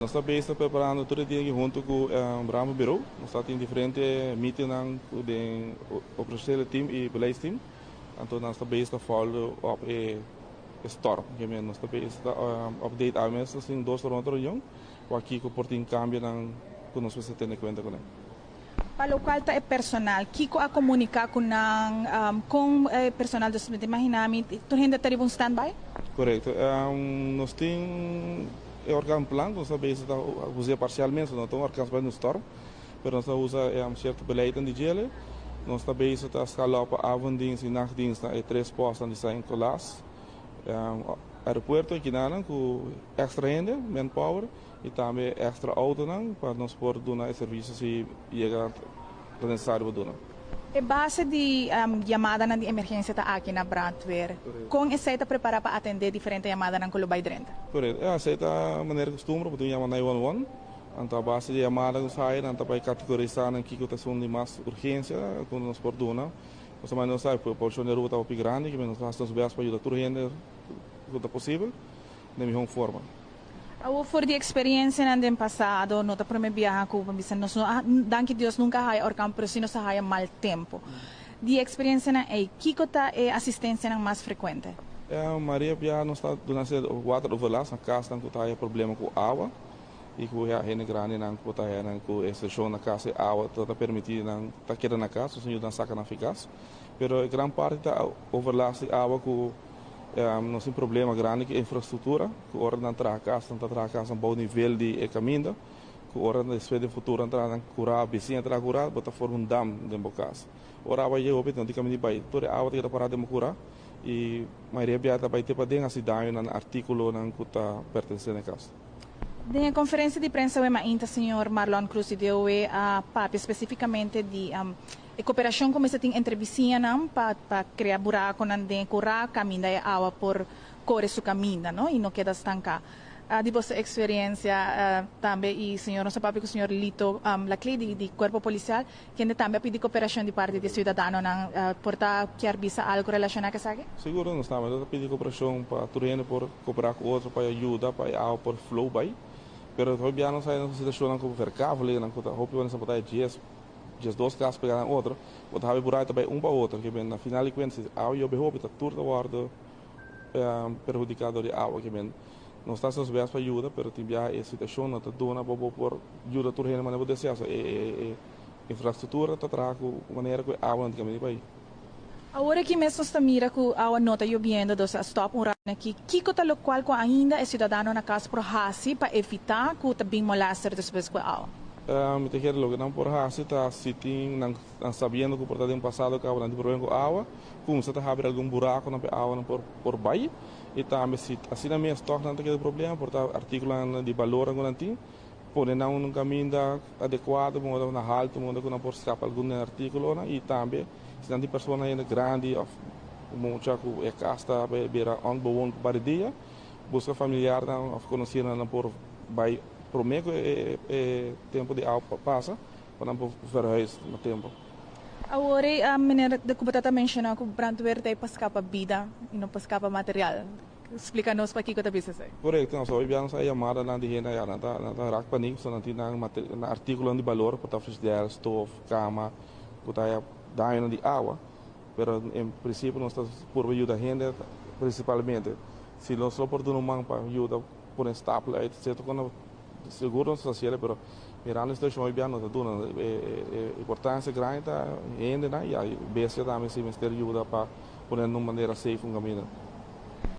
Nos ta bezig preparando tur e dia aki hunto cu Brandweerbureau. Nos ta tin diferente meetingnan cu den operationele team y beleidsteam. Anto nos ta bezig ta follow up e storm. Nos ta bezig ta update awe mes. Nos tin dos ronda reunion cu aki cu por tin cambionan cu nos mester tene cuenta cu nan. Pa locual ta e personal, kico a comunica cu nan, con e personal, dus mi ta imagina mi tur hende ta riba un standby? Correcto. Nos tin e orkaanplan cu nos ta bezig ta usa parcialmente, no ta un orkaan un storm, pero nos ta usa cierto beleidnan di djele. Nos ta bezig ta scala op avonddienst y nachtdienst na e tres postnan di San Nicolas, aeropuerto y kinanan cu extra hende, manpower, y tambe extra autonan pa nos por duna e servicio si yega ta necesario pa duna. E base di yamadanan di emergencia ta aki na brandweer. Con esey ta prepara pa atende diferente yamadanan cu lo bay drenta? Correcto. Esey ta manera costumbre, bo tin yama 911. Anto a base di yamada cu nos haya, nan ta bay categorisa nan kico ta esun di mas urgencia cu nos por duna. Pasobra nos sabi cu e poblacion di Aruba ta hopi grandi, cu nos ta haci nos best pa yuda tur hende cu ta posibel den mihor forma. Awor for di experiencianan den pasado, no ta prome biaha cu bisa nos no, danki Dios, nunca haya orkan, pero si nos a haya mal tempo. Di experiencianan ey, kico ta e asistencianan mas frecuente? Maria bia nos ta duna water overlast na casnan cu ta haya problema cu awa y cu ya hende grandinan cu ta haya nan cu e situacion na cas e awa ta permiti nan ta keda na cas, nos yuda nan saca nan fi cas. Pero e gran parti ta overlast di awa cu nos tin problema grandi cu infrastructura, cu ora nan traha cas, nan ta traha cas na bou nivel di e caminda, cu ora despues den futuro nan traha nan cura, bisiña traha cura, bo ta forma un dam den bo cas. Ora awa yega hopi, no tin caminda di bay, tur e awa ta keda para den bo cura y mayoria bia ta bay te paden haci daño na articulonan cu ta pertenece na e cas. Den e conferencia di prensa awe mainta, señor Marlon Cruz di DOW a papia specificamente di e cooperacion cu mester tin entre bisiñanan pa crea buraconan den e cura caminda e awa por core su caminda, no, y no keda stanca. Di boso experiencia tambe y señor nos a papia cu señor Lito Laclé di Cuerpo Policial, kende tambe a pidi cooperacion di parti di ciudadanonan. Por ta kier bisa algo relaciona cu esaki? Seguro, nos tambe ta pidi cooperacion pa tur hende por coopera cu otro pa yuda pa e awa por flow bay. Pero hopi bia nos haya situacionnan cu verkaveling cu ta hopi ora nos ta 10, 12 cas pega na otro, bo ta habi buraco ta bay un pa otro, ke men na final di cuenta si awa yobe hopi ta tur ta wordo perhudica door di awa. Ke men nos ta haci nos best pa yuda, pero tin bia e situacion no ta duna pa bo por yuda tur hende manera bo desea. So e infrastructura ta traha cu manera cu e awa no tin caminda di bay. Awor aki mes nos ta mira cu awa no ta yobiendo, dus a stop un rato aki. Kico ta locual cu ainda e ciudadano na cas por haci pa evita cu ta bin molester despues cu awa? Mi ta kere loke nan por haci ta si tin nan sabiendo cu por ta den pasado caba nan tin problema cu awa, cuminsa ta habri algun buraco nan pa e awa nan por bay, y tambe si asina mes toch nan ta keda problema, por ta articulonan di balor cu nan tin, pone nan un caminda adecuado, modo na halto, modo cu nan por scapa algun articulonan, y tambe si nan tin persona hende grandi of mucha cu e cas ta bira onbewoond pa vari dia, busca familiarnan of conocidonan nan por bay prome cu e tempo di awa pasa, pa nan por verhuis na tempo. Awor, meneer de Cuba ta menciona cu brandweer ta pa scapa bida y no pa scapa material. Explica nos pakico ta bisa esey. Correcto, nos hoy nos a yamada nan di hende ya nan ta raak paniek, so nan tin nan articulo di balor, por ta frigidaire, stoof, cama, cu ta daño di awa, pero en principio nos ta purba yuda hende principalmente. Si nos lo por duna un man pa yuda pone stapel uit, etc. Cuando seguro nos ta haciendo, pero mirando e situacion hoy bia nos ta duna e importancia grandi ta hende nan y bestia tambe si mester yuda pa pone na un manera safe un caminda.